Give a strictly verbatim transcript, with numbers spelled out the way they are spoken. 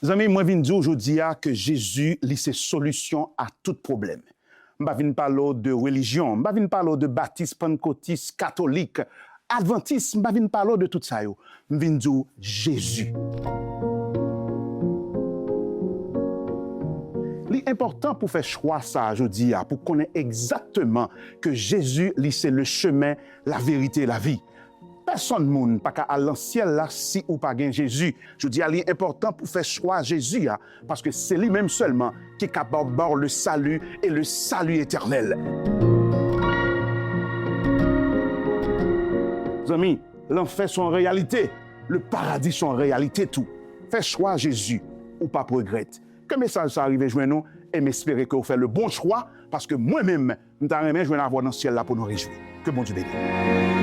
Zanmi, mwen vin di w jodi a ke Jezi, li se solisyon a tout pwoblèm. M pa vin pale w de relijyon, m pa vin pale w de batis, pannkotis, katolik, advantis, m pa vin pale w de tout sa yo. M vin di w Jezi. Li enpòtan pou fè chwa sa a jodi a, pou konnen egzakteman ke Jezi, li se le chemin, la vérité, la vie. Pèsonn moun pa ka al nan syèl la si ou pa gen Jezi. Jodi a, li enpòtan pou fè chwa Jezi a, paske se li menm sèlman ki kapab ba w le salut et le salut éternel. Zanmi, lanfè se yon reyalite, le paradi se yon reyalite tou. Fè chwa Jezi, ou p ap regrèt. Ke mesaj sa a rive jwenn ou, e m espere ke w fè le bon chwa, paske mwen menm, m ta renmen jwenn avè w nan syèl la pou nou rejwi. Ke Bondye beni w.